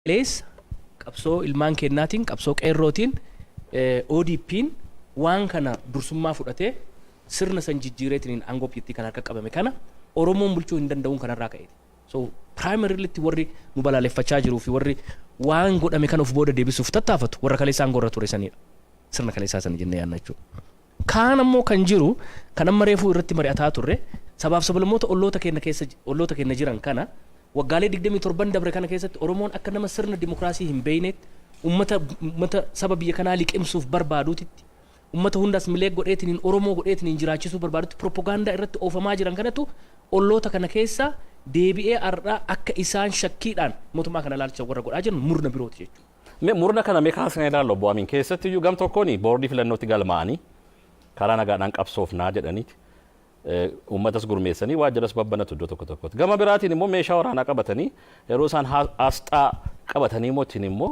Kaleessa qabsoo ilmaan kennaatiin, qabsoo qeerrootiin, ODP'n waan kana dursummaa fudhatee sirna san jijjiireetiin aangoo biyyattii kan harka qabame kana Oromoon bulchuu hin danda'uun kanarraa ka'eeti. So primarily warri nu balaaleffachaa jiruu fi warri waan godhame kana of booda deebisuuf tattaafatu warra kaleessa aangoo irra ture sanidha. Sirna kaleessaa sana jennee yaadna jechuudha. Kaan ammoo kan jiru kan amma reefuu irratti mari'ataa turre, sabaaf sablammoota olloota keenya keessa, olloota keenya jiran kana, waggaalee 27 dabre kana keessatti Oromoon akka nama sirna dimokiraasii hin beeynetti, ummata saba biyya kanaa liqimsuuf barbaaduutitti, ummata hundaas milee godheetiin Oromoo godheetiin jiraachisuu barbaadutti propagaandaa irratti oofamaa jiran kanatu olloota kana keessa deebi'ee har'aa akka isaan shakkiidhaan mootummaa kana ilaalcha warra godhaa jiran murna birooti jechuudha. Mee murna kana mee kaasnee ilaallu, obbo Amiin. Keessatti iyyuu gam tokkoon boordii filannootti galmaa'anii karaa nagaadhaan qabsoofnaa jedhaniiti. Uummatas gurmeessanii waajjiras babbanatu iddoo tokko tokkotti. Gama biraatiin immoo meeshaa waraanaa qabatanii, yeroo isaan asxaa qabatanii immoo ittiin immoo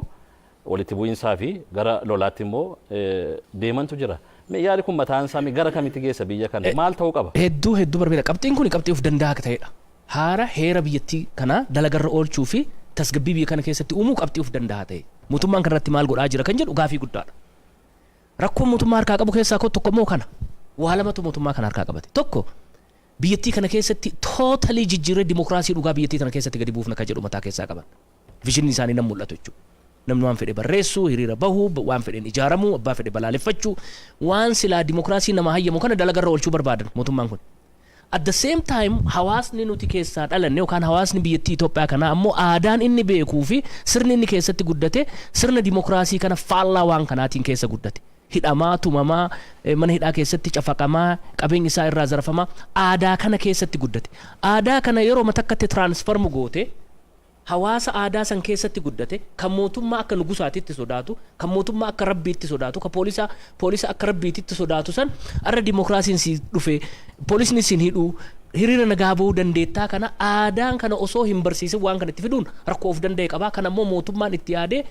walitti bu'iinsaa fi gara lolaatti immoo deemantu jira. Mee yaadi kun mataan isaa gara kamitti geessa biyya kana? Maal ta'uu qaba? Hedduu hedduu barbaada. Qabxiin kun qabxii of danda'a akka ta'edha. Haara heera biyyattii kanaa dalagarra oolchuu fi tasgabbii biyya kana keessatti uumuu qabxii of danda'a ta'e. Mootummaan kanarratti maal godhaa jira kan jedhu gaafii guddaadha. Rakkoon mootummaa harkaa qabu keessaa tokko immoo kana. Waa lamatu mootummaa kana harkaa qabate. Tokko, biyyattii kana keessatti totally jijjiirree dimokiraasii dhugaa biyyattii kana keessatti gadi buufna kan jedhu mataa keessaa qaban. Visionni isaanii nan mul'atu jechuudha. Namni waan fedhe barreessuu, hiriira bahuu, waan fedheen ijaaramuu, abbaa fedhe balaaleffachuu, waan silaa dimokiraasii nama hayyamu kana dalagarra oolchuu barbaadan mootummaan kun. At the same time, hawaasni nuti keessaa dhalanne yookaan hawaasni biyyattii Itoophiyaa kanaa ammoo aadaan inni beekuu fi sirni inni keessatti guddate sirna dimokiraasii kana faallaa waan kanaatiin keessa guddate. Hidhamaa, tumamaa, mana hidhaa keessatti cafaqamaa, qabeenyi isaa irraa zarafamaa, aadaa kana keessatti guddate. Aadaa kana yeroo matakkatti transform goote, hawaasa aadaa san keessatti guddate kan mootummaa akka nugusaatitti sodaatu, kan mootummaa akka rabbiitti sodaatu, kan poolisa akka rabbiititti sodaatu san, arra dimokiraasiin si dhufe, poolisni sin hidhu, hiriira nagaa bahuu dandeettaa, kana aadaan kana osoo hin barsiisin waan kana itti fiduun rakkoo of danda'e qabaa. Kan ammoo mootummaan itti yaadee,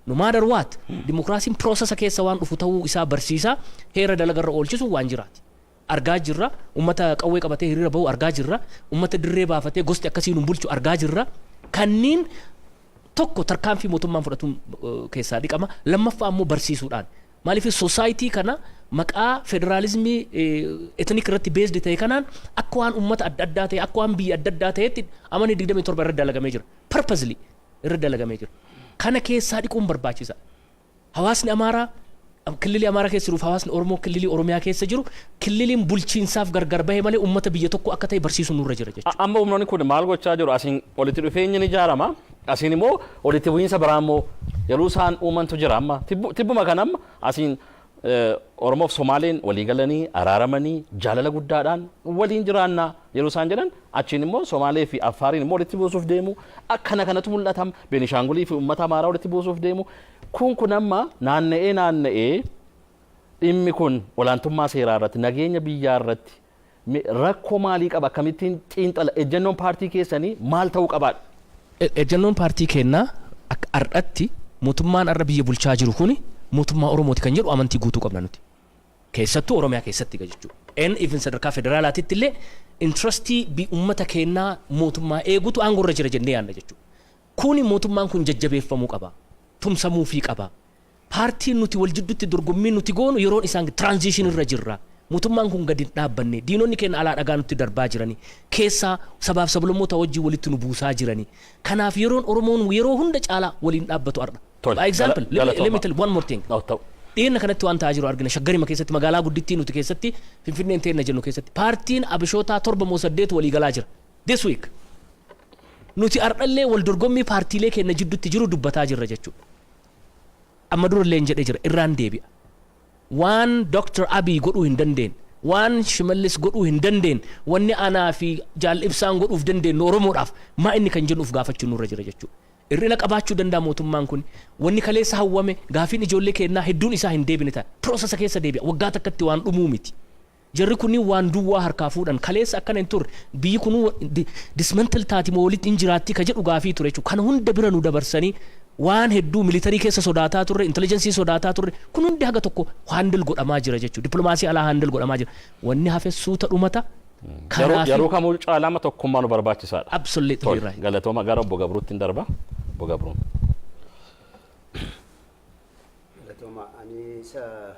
no matter what, dimokiraasiin processa keessa waan dhufu ta'uu isaa barsiisaa heera dalagarra oolchisu waan jiraati. Argaa jirra, ummata qawwee qabatee hiriira bahu argaa jirra, ummata dirree baafatee gosti akkasii nu bulchu argaa jirra. Kanniin tokko tarkaanfii mootummaan fudhatuun keessaa dhiqama. Lammaffaa ammoo barsiisuudhaan. Maaliif society kana maqaa federaalizimii ethnic irratti based ta'e kanaan akka waan ummata adda addaa ta'e, akka waan biyya adda addaa ta'etti amanii 27 irra dalagamee jira. Purposely irra dalagamee jira. Kana keessaa dhiquun barbaachisa. Hawaasni Amaaraa killilii Amaaraa keessa jiruuf hawaasni Oromoo killilii Oromiyaa keessa jiru killiliin bulchiinsaaf gargar bahe malee ummata biyya tokko akka ta'e barsiisuun nurra jira jechuudha. Amma humnoonni kun maal gochaa jiru? Asiin walitti dhufeenyi ni ijaarama. Asiin immoo walitti bu'iinsa biraa immoo yeroo isaan uumantu jira amma. Tibbuma kana amma asiin Oromoof Somaaleen walii galanii araaramanii jaalala guddaadhaan waliin jiraannaa yeroo isaan jedhan, achiin immoo Somaalee fi Affaariin immoo walitti buusuuf deemu. Akkana kanatu mul'ata. Beenishaangulii fi uummata Amaaraa walitti buusuuf deemu. Kun amma naanna'ee naanna'ee dhimmi kun olaantummaa seeraa irratti, nageenya biyyaa irratti rakkoo maalii qaba? Akkamittiin xiinxala? Ejjennoon paartii keessanii maal ta'uu qabaadha? Ejjennoon paartii kennaa akka har'atti mootummaan har'a biyya bulchaa jiru kuni mootummaa Oromooti kan jedhu amantii guutuu qabna nuti. Keessattuu Oromiyaa keessatti jechuudha. En even sadarkaa federaalaatitti illee interestii uummata kennaa mootummaa eegutu aangoo irra jira jennee yaadna jechuudha. Kuni mootummaan kun jajjabeeffamuu qaba. Tumsamuufii qaba. Paartiin nuti wal jidduutti dorgommii nuti goonu yeroon isaan transition irra jirra. Mootummaan kun gadi hin dhaabbanne. Diinonni keenya alaa dhagaa nutti darbaa jirani. Keessaa sabaaf sablammoota wajjin walitti nu buusaa jirani. Kanaaf yeroon Oromoon yeroo hunda caalaa waliin dhaabbatu har'a. Tole, By example, let me galatooma. tell one more thing. Oh, ta'u. Dhiyeenya kanatti waan ta'aa jiru argina. Shaggarima keessatti, magaalaa guddittii nuti keessatti Finfinneen teenna jennu keessatti, paartiin Abishootaa torba moo saddeet walii galaa jira. This week. Nuti ardhallee wal dorgommii paartiilee keenya jidduutti jiru dubbataa jirra jechuudha. Amma durallee hin jedhee jira, irraan deebi'a. Waan Dr. Abiy godhuu hin dandeenye, waan Shimallis godhuu hin dandeenye, wanni anaa fi Jaal Ibsaan godhuuf dandeenyu Oromoodhaaf maa inni kan jennuuf gaafachuu nurra jira jechuudha. Hir'ina qabaachuu danda'a mootummaan kun. Wanni kaleessa hawwame, gaafiin ijoollee kennaa hedduun isaa hin deebine ta'a. Processa keessa deebi'a. Waggaa takkatti waan dhumuu miti. Jarri kunniin waan duwwaa harkaa fuudhan. Kaleessa akkana hin turre. Biyyi kun dismantle taati moo walitti hin jiraatti ka jedhu gaafii ture jechuudha. Kana hunda bira nu dabarsanii waan hedduu military keessa sodaataa turre, intelligence sodaataa turre. Kun hundi haga tokko handle godhamaa jira jechuudha. Dippiloomaasii alaa handle godhamaa jira. Wanni hafe suuta dhumata. Yeroo kamuu caalaa tokkummaa nu barbaachisaadha. Absolutely Tole, right. galatooma. Gara obbo Gabruutti hin darba. Obbo Gabruun. Galatooma, ani isa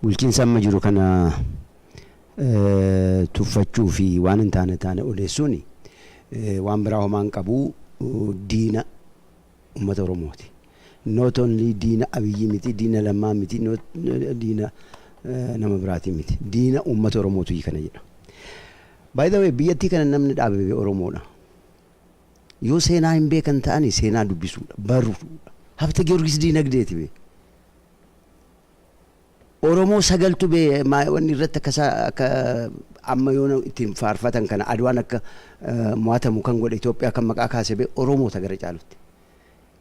bulchiinsa amma jiru kana tuffachuu fi waan hin taane taane odeessuun waan biraa homaan qabu, diina uummata Oromooti. Not only diina Abiyyi miti, diina Lammaa miti, diina nama biraatii miti. Diina uummata Oromootu kana jedha. By the way, biyyattii kana namni dhaabe Oromoodha. Yoo seenaa hin beekan ta'ani seenaa dubbisuudha, baruudha. Habta Giyoorgis diinagdeeti bee. Oromoo sagaltu bee wanni irratti akka amma yoo ittiin faarfatan kana Adwaan akka mo'atamu kan godhe, Itoophiyaa kan maqaa kaase bee Oromoota gara caalutti.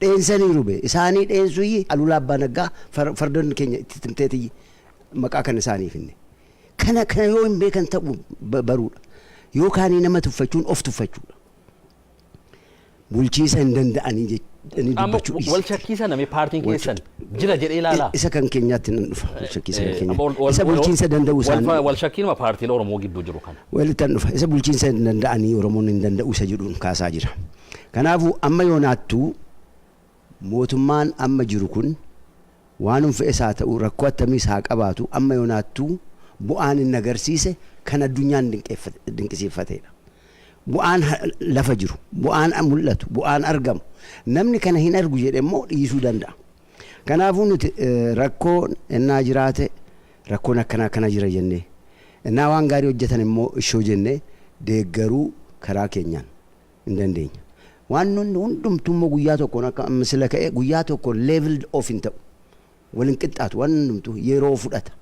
Dheensaniiru bee, isaanii dheensuyyi Alulaa Abbaa Naggaa fardoonni keenya itti timteetiyyi maqaa kana isaaniif hinne. Kana yoo hin beekan ta'u baruudha. Yookaan nama tuffachuun of tuffachuudha. Bulchiisa hin danda'anii jedhanii dubbachuu dhiisi. Wal shakkiisa namni paartiin keessan jira jedhee ilaalaa. Isa kan keenyaatti nan dhufa. Wal shakkiisa kan keenya. Isa bulchiinsa danda'u isaan. Wal shakkiinuma paartiilee Oromoo gidduu jiru kana. Walitti dhufa. Isa bulchiinsa hin danda'anii, Oromoon hin danda'u isa jedhuun kaasaa jira. Kanaafuu amma yoonaattuu mootummaan amma jiru kun waan fe'es haa ta'u, rakkoo attamiis haa qabaatu, amma yoonaattuu bu'aan inni agarsiise kan addunyaan dinqisiifatedha. Bu'aan lafa jiru, bu'aan mul'atu, bu'aan argamu. Namni kana hin argu jedhe immoo dhiisuu danda'a. Kanaafuu nuti rakkoo innaa jiraate, rakkoon akkana akkana jira jennee, innaa waan gaarii hojjetan immoo ishoo jennee deeggaruu karaa keenyaan hin dandeenya. Waan nuti hundumtuu immoo guyyaa tokkoon akka amma sila ka'e guyyaa tokkoon level off hin ta'u. Waliin qixxaatu, waan hundumtuu yeroo fudhata.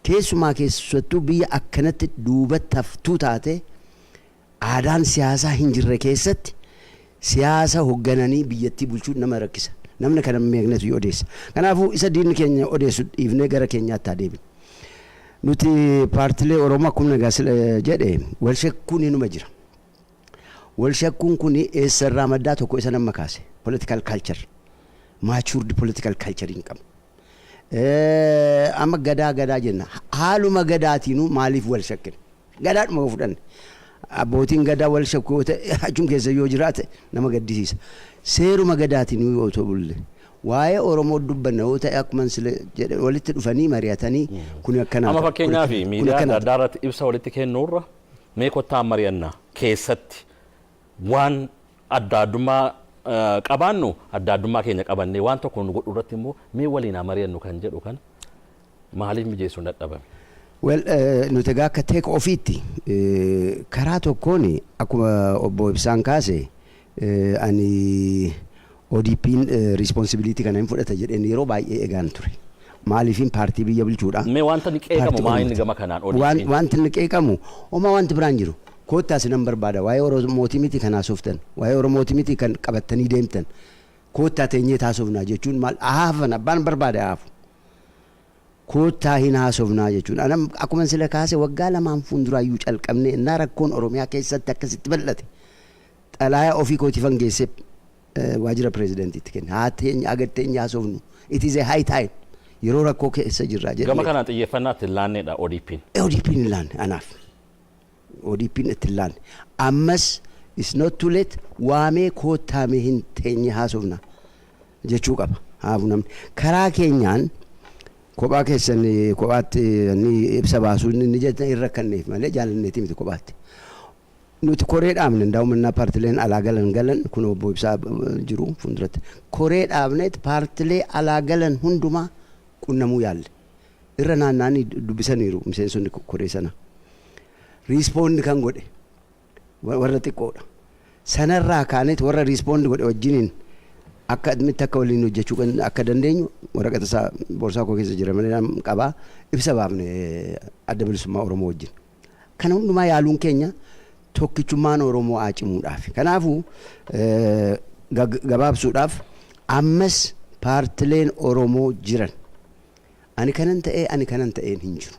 Keessumaa keessattuu biyya akkanatti duubatti haftuu taate, aadaan siyaasaa hin jirre keessatti siyaasa hooggananii biyyattii bulchuun nama rakkisa. Namni kana hin beeknetu odeessa. Kanaafuu isa diinni keenya odeessu dhiifnee gara keenyaatti haa deebinu. Nuti paartilee Oromoo akkuma nagaa jedhe wal shakkuun inuma jira. Wal shakkuun kun eessarraa maddaa? Tokko isa nama kaase, political culture, matured political culture hin qabu. Amma gadaa gadaa jenna, haaluma gadaatiinuu maaliif wal shakkina? Gadaadhuma yoo fudhanne, abbootiin gadaa wal shakku yoo ta'e, achum keessa yoo jiraate nama gaddisiisa. Seeruma gadaatiin yoo ta'u bulle, waa'ee Oromoo dubbanna yoo ta'e, akkuma sila jedhe walitti dhufanii mari'atanii kun akkanaa. Amma fakkeenyaaf miidiyaa adda addaa irratti ibsa walitti kennuurra mee kottaa mari'annaa, keessatti waan adda addummaa qabaannu adda addummaa keenya qabannee waan tokko nu godhu irratti immoo mee waliin haa mari'annu kan jedhu kana maaliif mijeessuun dadhabame? Well, nuti egaa akka teeka ofiitti karaa tokkoon akkuma obbo Ibsaan kaase, ani ODP'n responsibility kana hin fudhata jedheen yeroo baay'ee eegaan ture. Maaliifin paartii biyya bulchuudha. Mee wanta inni qeeqamu maa inni gama kanaan ODP'n? Wanti inni qeeqamu homaa wanti biraan jiru. Koottaas nan barbaada, waa'ee Oromooti miti kan haasoftan, waa'ee Oromooti miti kan qabattanii deemtan, koottaa teenyee taasofnaa jechuun maal haafan, abbaan barbaade haafu. Koottaa hin haasofnaa jechuun anam akkuma sila kaase waggaa 2n fuulduraayyuu calqabne, innaa rakkoon Oromiyaa keessatti akkasitti bal'ate xalayaa ofii kootiifan geessee waajjira pireezidentiitti kenne, haa teenya agarteenya haasofnu, it is a high time, yeroo rakkoo keessa jirra jedhee. Gama kanaan xiyyeeffannaa itti hin laanneedha ODP'n. ODP'n hin laanne, anaaf. ODP'n itti hin laanne. Ammas it's not too late, waamee koottaamee hin teenye haasofna jechuu qaba. Haafu namni. Karaa keenyaan kophaa keessan kophaatti ni ibsa baasuu inni jettan hin rakkanneef malee jaalanneeti miti kophaatti. Nuti koree dhaabne, ndaa'umannaa paartileen alaa galan galan kun obbo Ibsaa jiru fuulduratti. Koree dhaabneet paartilee alaa galan hundumaa qunnamuu yaalle. Irra naanna'anii dubbisaniiru miseensonni koree sana. Respond kan godhe warra xiqqoodha. Sanarraa kaaneet warra respond godhe wajjiniin akka mitti akka waliin hojjechuu akka dandeenyu waraqata isaa boorsaa koo keessa jira malee qabaa, ibsa baafne Adda Bilisummaa Oromoo wajjin. Kana hundumaa yaaluun keenya tokkichummaan Oromoo haa cimuudhaaf. Kanaafuu gabaabsuudhaaf, ammas paartileen Oromoo jiran ani kanan ta'ee ani kanan ta'een hin jiru.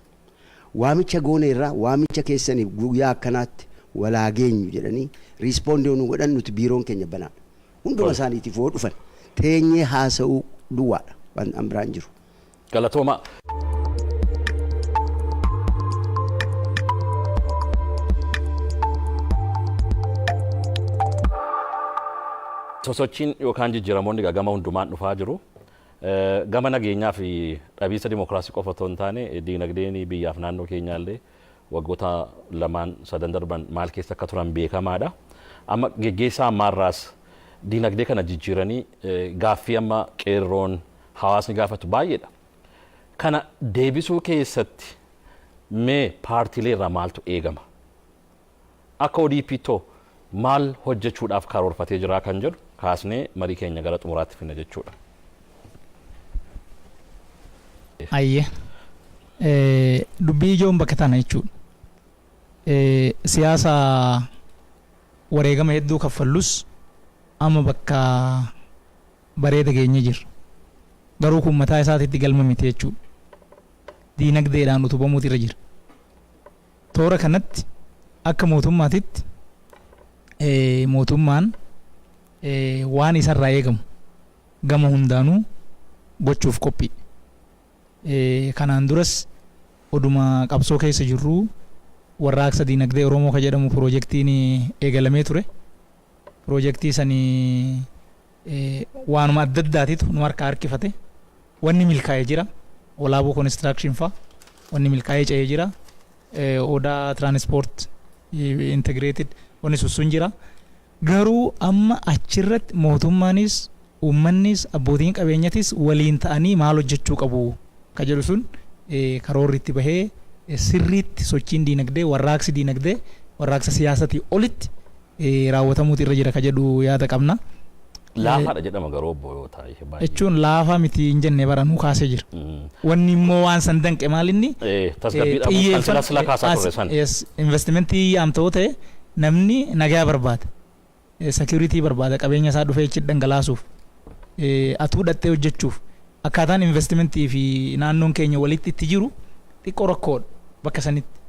Waamicha goone irraa waamicha keessaniif guyyaa akkanaatti walaa geenyu jedhanii respond nu godhan, nuti biiroon keenya banaadha. Hunduma isaaniitiif yoo dhufan teenyee haasa'uu duwwaadha, waan an biraan jiru. Galatooma. Sosochiin yookaan jijjiiramoonni gama hundumaan dhufaa jiru. Gama nageenyaa fi dhabiinsa dimokiraasii qofa otoo hin taane, diinagdeen biyyaaf naannoo keenyaallee waggoota lamaan sadan darban maal keessa akka turan beekamaadha. Amma geggeessaa ammaarraas diinagdee kana jijjiiranii, gaaffii amma qeerroon hawaasni gaafatu baay'eedha. Kana deebisuu keessatti mee paartiilee irraa maaltu eegama? Akka ODP too maal hojjechuudhaaf karoorfatee jira kan jedhu kaasnee marii keenya gara xumuraatti finna jechuudha. Ayyee. Dubbii ijoon bakka tana jechuudha. Siyaasa wareegama hedduu kaffallus amma bakka bareeda geenye jirra. Garuu kun mataa isaatitti galma miti jechuudha. Diinagdeedhaan utubamuutu irra jira. Toora kanatti akka mootummaatitti mootummaan waan isarraa eegamu gama hundaanuu gochuuf qophii. Kanaan duras oduma qabsoo keessa jirruu Warraaqsa Diinagdee Oromoo ka jedhamu piroojeektiin eegalamee ture. Piroojeektii sanii waanuma adda addaatitu nu harkaa harkifate. Wanni milkaa'ee jira. Walaabuu Construction fa'a wanni milkaa'ee ce'ee jira. Odaa Transport Integrated wanni sun jira. Garuu amma achirratti mootummaanis, uummannis, abbootiin qabeenyatis waliin ta'anii maal hojjechuu qabu ka jedhu sun karoorri itti bahee, sirriitti sochiin diinagdee, warraaqsi diinagdee warraaqsa siyaasatii olitti raawwatamuutu irra jira ka jedhu yaada qabna. Laafaadha jedhama garuu, obbo yoo ta'e baay'ee. Jechuun laafaa miti hin jenne, baranuu kaasee jira. Wanni immoo waan san danqe maalinni? Tasgabbii dhabuu kan sila sila kaasaa turre san. Yes, investimentii yaamta'oo ta'e namni nagaa barbaada. Security barbaada, qabeenya isaa dhufee achi dhangalaasuuf. Atuu dhattee hojjechuuf akkaataan investimentii fi naannoon keenya walitti itti jiru xiqqoo rakkoodha bakka sanitti.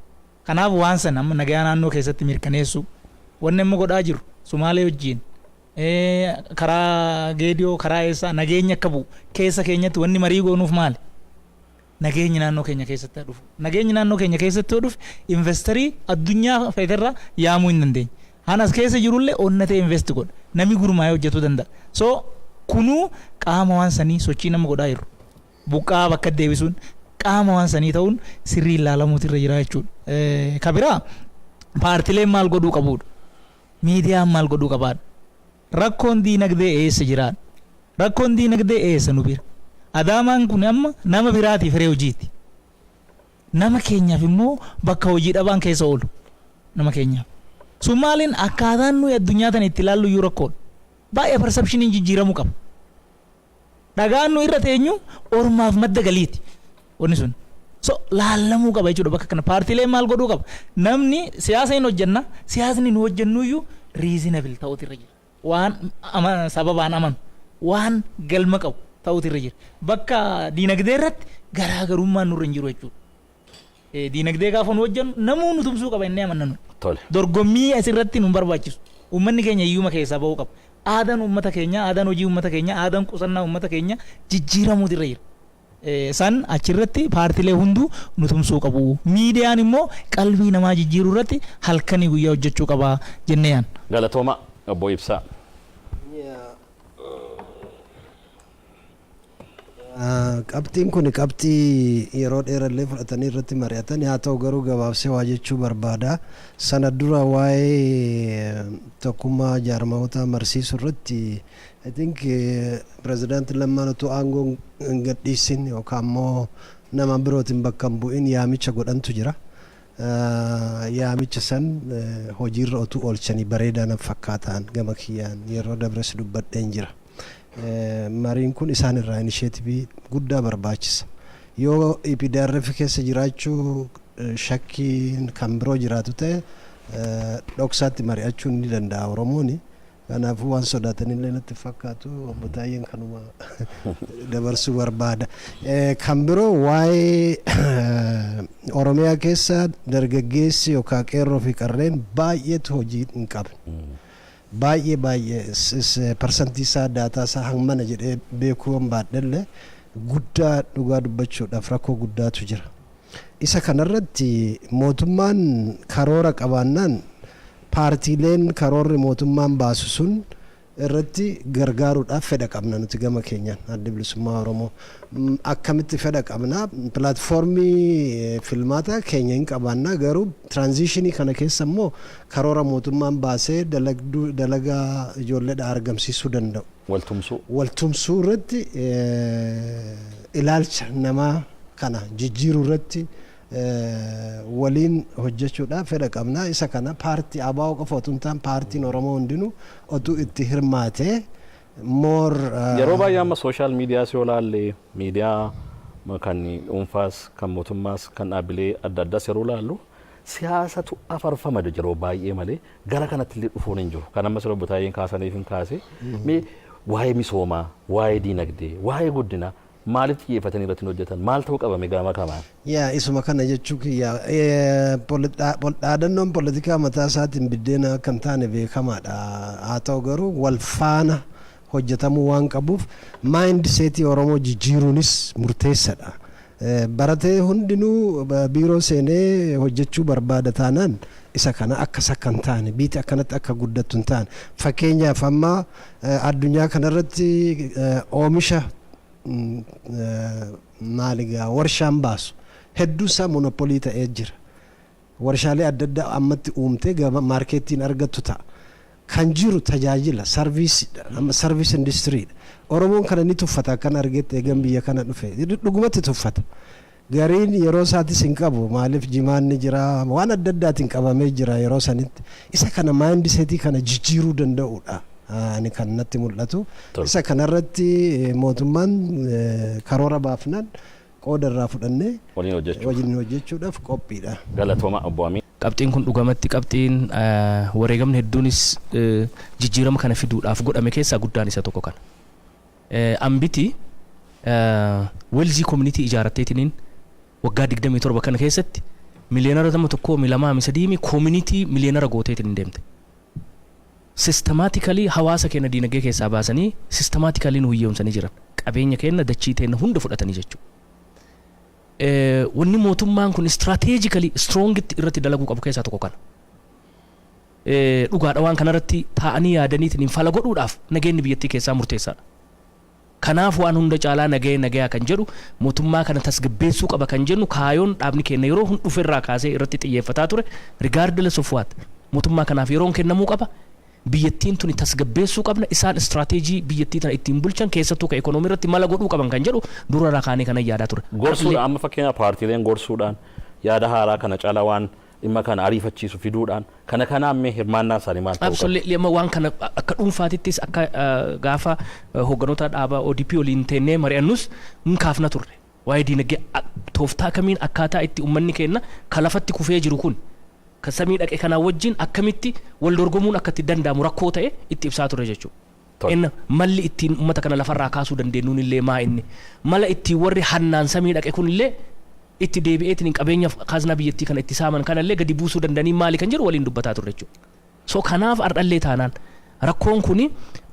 Kanaaf waan sana amma nagaa naannoo keessatti mirkaneessuu, wanni amma godhaa jiru Sumaalee wajjin karaa Geediyoo, karaa eessaa nageenya akka bu'u keessa keenyatti wanni marii goonuuf maali? Nageenyi naannoo keenya keessatti haa dhufu. Nageenyi naannoo keenya keessatti yoo dhufe investorii addunyaa feeterraa yaamuu hin dandeenya. Hanas keessa jirullee onnatee invest godha. Namni gurmaa'ee hojjetuu danda'a. So kunuu qaama waan sanii sochii nama godhaa jiru. Buqqaa bakka deebisuun qaama waan sanii ta'uun sirrii ilaalamuutu irra jira jechuudha. Ka biraa paartileen maal godhuu qabuudha? Miidiyaan maal godhuu qabaadha? Rakkoon diinagdee eessa jiraadha? Rakkoon diinagdee eessa nu bira? Adaamaan kun amma nama biraatiif hiree hojiiti. Nama keenyaaf immoo bakka hojii dhabaan keessa oolu. Nama keenyaaf. Sun maaliin akkaataan nuyi addunyaa tana itti ilaallu iyyuu rakkoodha. Baay'ee perceptioniin jijjiiramuu qaba. Dhagaan nu irra teenyu ormaaf madda galiiti. Wanni sun. So laallamuu qaba jechuudha bakka kana. Paartiileen maal godhuu qaba? Namni siyaasa hin hojjenna. Siyaasni nu hojjennu iyyuu reasonable ta'uutu irra jira. Waan sababaan amanu, waan galma qabu ta'uutu irra jira. Bakka diinagdee irratti garaagarummaan nurra hin jiru jechuudha. Diinagdee gaafa nu hojjennu namuu nu tumsuu qaba inni amanna nu. Dorgommii asirratti nu barbaachisu. Uummanni keenya hiyyuma keessaa bahuu qaba. Aadaan uummata keenyaa, aadaan hojii uummata keenyaa, aadaan qusannaa uummata keenyaa jijjiiramuutu irra jira. San achirratti paartilee hunduu nu tumsuu qabu. Miidiyaan immoo qalbii namaa jijjiiruu irratti halkanii guyyaa hojjechuu qaba jennee yaadna. Galatooma, obbo Ibsaa. Qabxiin kun qabxii yeroo dheerallee fudhatanii irratti mari'atan haa ta'u, garuu gabaabsee waa jechuu barbaada. Sana dura waa'ee tokkummaa jaarmaoota marsiisuu irratti, I think, pirezidaantii Lammaan utuu aangoo hin gadhiisin yookaan immoo nama birootiin bakka hin bu'in yaamicha godhantu jira. Yaamicha san hojiirra utuu oolchanii bareedaa na fakkaataan gama kiyyaan yeroo dabres dubbadheen jira. Mariin kun isaan irraa initiative guddaa barbaachisa. Yoo EPDRF keessa jiraachuu shakkiin kan biroo jiraatu ta'e, dhoksaatti mari'achuun ni danda'a Oromooni. Kanaafuu waan sodaatanillee natti fakkaatu, obbo Taayyeen kanuma dabarsuu barbaada. Kan biroo waa'ee Oromiyaa keessa dargaggeessi yookaan qeerroo fi qarreen baay'eetu hojii hin qabne. Baay'ee baay'ee parsantii isaa, daataa isaa hammana jedhee beekuu hin baadhellee, guddaa, dhugaa dubbachuudhaaf rakkoo guddaatu jira. Isa kanarratti mootummaan karoora qabaannaan, paartiileen karoorri mootummaan baasu sun Irratti gargaaruudhaaf fedha qabna nuti gama keenyaan, Adda Bilisummaa Oromoo. Akkamitti fedha qabna? Platformii filmaata keenya hin qabaanna, garuu transitionii kana keessa immoo karoora mootummaan baasee dalagaa ijoolleedha argamsiisuu danda'u. Waltumsuu. Waltumsuu irratti, ilaalcha namaa kana jijjiiruu irratti waliin hojjechuudhaaf fedha qabna. Isa kana paartii ABO qofa otoo hin taane paartiin Oromoo hundinuu otuu itti hirmaatee more. Yeroo baay'ee amma social medias yoo laalle, miidiyaa kan dhuunfaas, kan mootummaas, kan dhaabbilee adda addaas yeroo laallu, siyaasatu afarfama yeroo baay'ee malee gara kanatti illee dhufuun hin jiru. Kan amma sirba Butaayyeen kaasaniif hin kaase, mee waa'ee misoomaa, waa'ee diinagdee, waa'ee guddinaa maaliif xiyyeeffatanii irratti hin hojjetan? Maal ta'uu qabame gama kamaan? Yaa, isuma kana jechuu kiyya. Dhaadannoon poolitikaa mataa isaatiin biddeena akka hin taane beekamaadha. Haa ta'u garuu wal faana hojjetamuu waan qabuuf mindsetii Oromoo jijjiiruunis murteessadha. Baratee hundinuu biiroo seenee hojjechuu barbaada taanaan, isa kana akkas akka hin taane, biiti akkanatti akka guddattu hin taane. Fakkeenyaaf amma addunyaa kanarratti oomisha maaligaa warshaan baasu hedduu isaa monopoly ta'ee jira. Warshaalee adda addaa ammatti uumtee gaba marketiin argattu ta'a. Kan jiru tajaajila serviceiidha. Amma service industryiidha. Oromoon kana ni tuffata akkan argetti eegan biyya kana dhufe. Dhugumatti tuffata. Gariin yeroo isaatis hin qabu, maaliif jimaan ni jira, waan adda addaatiin qabamee jira yeroo sanitti. Isa kana mindsetii kana jijjiiruu danda'uudha. Ani kan natti mul'atu. Isa kanarratti mootummaan karoora baafnaan qooda irraa fudhannee waliin hojjechuu. Waliin hojjechuudhaaf qophiidha. Galatooma, obbo Amiin. Qabxiin kun dhugamatti qabxiin wareegamni hedduunis jijjiirama kana fiduudhaaf godhame keessaa guddaan isa tokko kana. Ambiti wealthy community ijaarratteetiniin waggaa 27 kana keessatti millionaire nama tokkoo mi lamaa mi sadii community millionaire gooteetiin hin deemte. Systematically hawaasa keenya diinagdee keessaa baasanii systematically nu hiyyoomsanii jiran. Qabeenya keenya, dachii teenya hunda fudhatanii jechuudha. Wanni mootummaan kun strategically strongitti irratti dalaguu qabu keessaa tokko kana. Dhugaadha, waan kanarratti taa'anii yaadaniitiin fala godhuudhaaf nageenyi biyyattii keessaa murteessaadha. Kanaaf waan hunda caalaa nagaya nagayaa kan jedhu, mootummaa kana tasgabbeessuu qaba kan jennu, kaayoon dhaabni keenya yeroo hunda dhuferraa kaasee irratti xiyyeeffataa ture, regardless of what, mootummaa kanaaf yeroon kennamuu qaba. Biyyattiin tuni tasgabbeessuu qabna, isaan istirateejii biyyattii tana ittiin bulchan, keessattuu ka ekonoomii irratti mala godhuu qaban kan jedhu dura irraa kaanee kana yaadaa ture. Gorsuudhaan, amma fakkeenyaaf paartiileen gorsuudhaan, yaada haaraa kana caalaa waan dhimma kana ariifachiisu fiduudhaan, kana kanaan mee hirmaannaan isaanii maal ta'uu qaba? Absolutely, amma waan kana akka dhuunfaatittis, akka gaafa hoogganoota dhaabaa ODP waliin teennee mari'annus hin kaafna turre. Waa'ee diinagdee tooftaa kamiin akkaataa itti uummanni keenya ka lafatti kufee jiru kun ka samii dhaqe kanaa wajjin akkamitti wal dorgomuun akka itti danda'amu rakkoo ta'e itti ibsaa ture jechuudha. Inni malli ittiin uummata kana lafarraa kaasuu dandeenyuun illee maa, inni mala ittiin warri hannaan samii dhaqe kun illee itti deebi'eetiin qabeenya kaaznaa biyyattii kana itti saaman kanallee gadi buusuu danda'anii maali kan jedhu waliin dubbataa turre jechuudha. So kanaaf ardhallee taanaan rakkoon kuni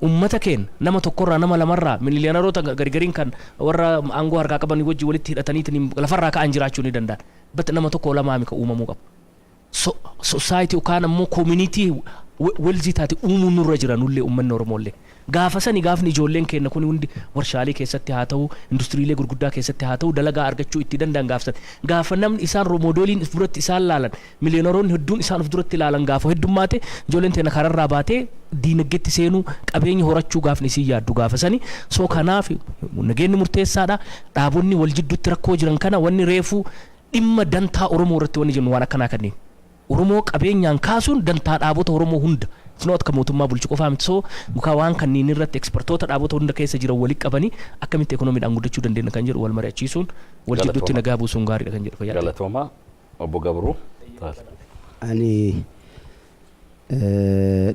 ummata keenya nama tokkorraa, nama lamarraa, millionaireoota gargariin kan warra aangoo harkaa qaban wajji walitti hidhataniitiin lafarraa ka'an jiraachuu ni danda'an. But nama tokko lamaa ka uumamuu qabu. Society yookaan ammoo community wealthy taate uumuun nurra jira nullee, uummanni Oromollee. Gaafa sani gaafni ijoolleen keenya kun hundi warshaalee keessatti haa ta'u, industiriilee gurguddaa keessatti haa ta'u, dalagaa argachuu itti danda'an gaafsan. Gaafa namni isaan modeliin of duratti isaan laalan, millionaireoonni hedduun isaan of duratti ilaalan gaafa heddummaate, ijoolleen teenya kararraa baatee diinagdeetti seenuu, qabeenya horachuu gaafni isii yaaddu gaafa sani. So kanaaf nageenyi murteessaadha. Dhaabonni wal jidduutti rakkoo jiran kana, wanni reefuu dhimma dantaa Oromoo irratti wanni jennu waan akkanaa kanneen. Oromoo qabeenyaan kaasuun dantaa dhaabota Oromoo hunda. Sinoo akka mootummaa bulchu qofaa miti. So muka waan kanneen irratti expertoota dhaabota hunda keessa jiran walitti qabanii akkamitti ekonomiidhaan guddachuu dandeenya kan jedhu wal mari'achiisuun, wal jidduutti nagaa buusuun gaariidha kan jedhu fayyaa. Galatooma, obbo Gabruu. Ani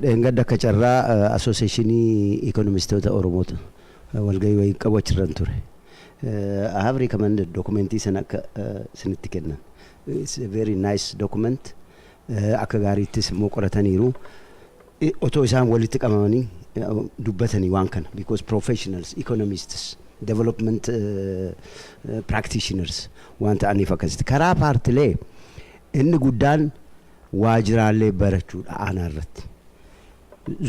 dheengadda akka carraa associationii economistoota Oromootu walgahii wayii qabu achirran ture. I have recommended documentii sana akka isinitti kennan. It's a very nice document. Akka gaariittis immoo qorataniiru. Otoo isaan walitti qabamanii dubbatanii waan kana, because professionals, economists, development practitioners waan ta'aniif akkasitti. Karaa paartilee inni guddaan waajjiraalee barachuudha aanaa irratti.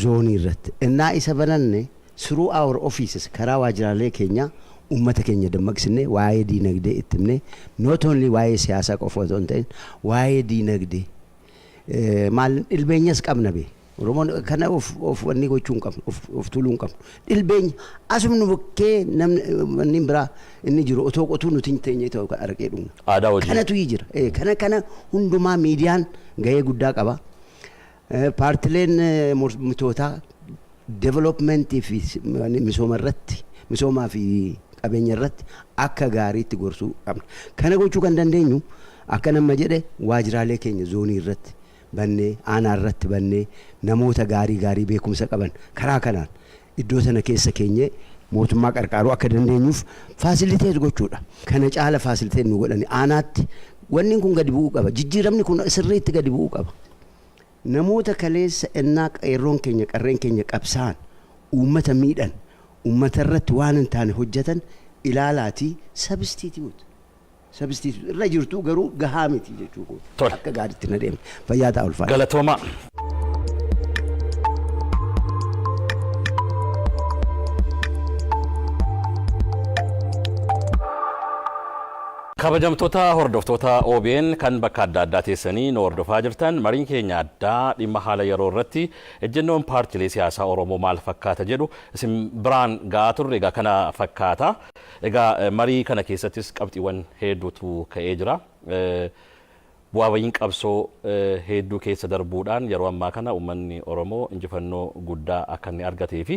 Zoonii irratti. Innaa isa bananne, through our offices, karaa waajjiraalee keenyaa uummata keenya dammaqsinne, waa'ee diinagdee itti himne, not only waa'ee siyaasaa qofa otoo hin ta'in waa'ee diinagdee maal dhilbeenyas qabna bee. Oromoon kana of wanni gochuu hin qabnu, of tuuluu hin qabnu. Dhilbeenya asumnu bukkee namni wanni biraa inni jiru otoo qotuu nuti hin teenye ta'u araqee dhugna. Aadaa hojii. Kanatu jira. Kana hundumaa miidiyaan gahee guddaa qaba. Paartileen mormitootaa developmentii fi misooma irratti, misoomaa fi qabeenya irratti akka gaariitti gorsuu qabna. Kana gochuu kan dandeenyu, akka nama jedhe, waajjiraalee keenya zoonii irratti bannee, aanaa irratti bannee, namoota gaarii gaarii beekumsa qaban karaa kanaan iddoo sana keessa keenyee mootummaa qarqaaruu akka dandeenyuuf facilitate gochuudha. Kana caala facilitate nu godhani aanaatti wanni kun gadi bu'uu qaba. Jijjiiramni kun sirriitti gadi bu'uu qaba. Namoota kaleessa ennaa qeerroon keenya, qarreen keenya qabsaan, uummata miidhan, uummata irratti waan hin taane hojjetan ilaalaatii substitute. Substitute irra jirtu garuu gahaa miti jechuu kooti. Tole. Akka gaariitti na deemne. Fayyaa ta'a, ulfaata. Galatooma. Kabajamtoota hordoftoota OBN kan bakka adda addaa teessanii nu hordofaa jirtan, mariin keenya addaa dhimma haala yeroo irratti ejjennoon paartiilee siyaasaa Oromoo maal fakkaata jedhu isin biraan ga'aa turre egaa kana fakkaata. Egaa marii kana keessattis qabxiiwwan hedduutu ka'ee jira. Bu'aa bahiin qabsoo hedduu keessa darbuudhaan yeroo ammaa kana uummanni Oromoo injifannoo guddaa akka inni argatee fi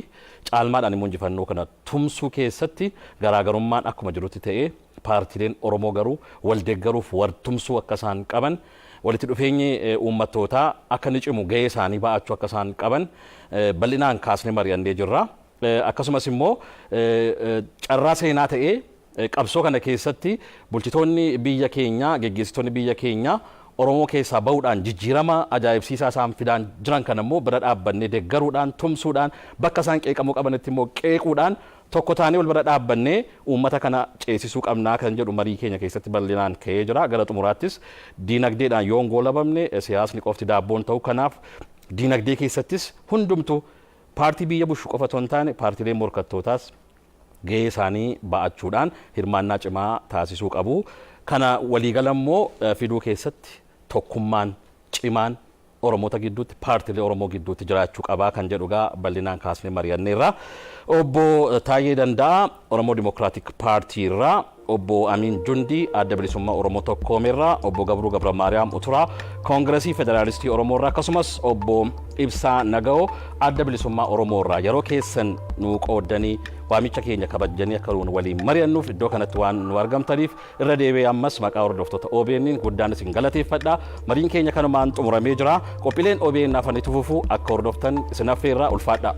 caalmaadhaan immoo injifannoo kana tumsuu keessatti garaagarummaan akkuma jirutti ta'ee, paartiileen Oromoo garuu wal deeggaruuf wal tumsuu akka isaan qaban, walitti dhufeenyi uummattootaa akka inni cimu gahee isaanii ba'achuu akka isaan qaban bal'inaan kaasnee mari'annee jirra. Akkasumas immoo carraa seenaa ta'ee qabsoo kana keessatti bulchitoonni biyya keenyaa, geggeessitoonni biyya keenyaa Oromoo keessaa bahuudhaan jijjiirama ajaa'ibsiisaa isaan fidaan jiran kana immoo bira dhaabbannee deeggaruudhaan, tumsuudhaan, bakka isaan qeeqamuu qabanitti immoo qeequudhaan, tokko taanee wal bira dhaabbannee uummata kana ceesisuu qabnaa kan jedhu marii keenya keessatti bal'inaan ka'ee jira. Gara xumuraattis diinagdeedhaan yoon goolabamne siyaasni qofti daabboon ta'u, kanaaf diinagdee keessattis hundumtu paartii biyya bushu qofa otoo hin taane paartiileen morkattootaas gahee isaanii ba'achuudhaan hirmaannaa cimaa taasisuu qabu. Kana waliigala immoo fiduu keessatti tokkummaan cimaan Oromoota gidduutti, paartiilee Oromoo gidduutti jiraachuu qabaa kan jedhu gaa bal'inaan kaasnee mari'anneerra. Obbo Taayyee Danda'aa Oromoo Dimokiraatik Paartii irraa, Obbo Amiin Jundii Adda Bilisummaa Oromoo Tokkoomeerraa, Obbo Gabruu Gabra Maariyaam Uturaa Koongiresii Federaalistii Oromoo irraa, akkasumas Obbo Ibsaa Naga'oo Adda Bilisummaa Oromoo irraa yeroo keessan nu qooddanii, waamicha keenya kabajjanii akka nuun waliin mari'annuuf iddoo kanatti waan nu argamtaniif irra deebi'ee ammas maqaa hordoftoota OBN'n guddaan isin galateeffadha. Mariin keenya kanumaan xumuramee jira. Qophiileen OBN hafanitu fufu akka hordoftan isin affeerra, ulfaadha.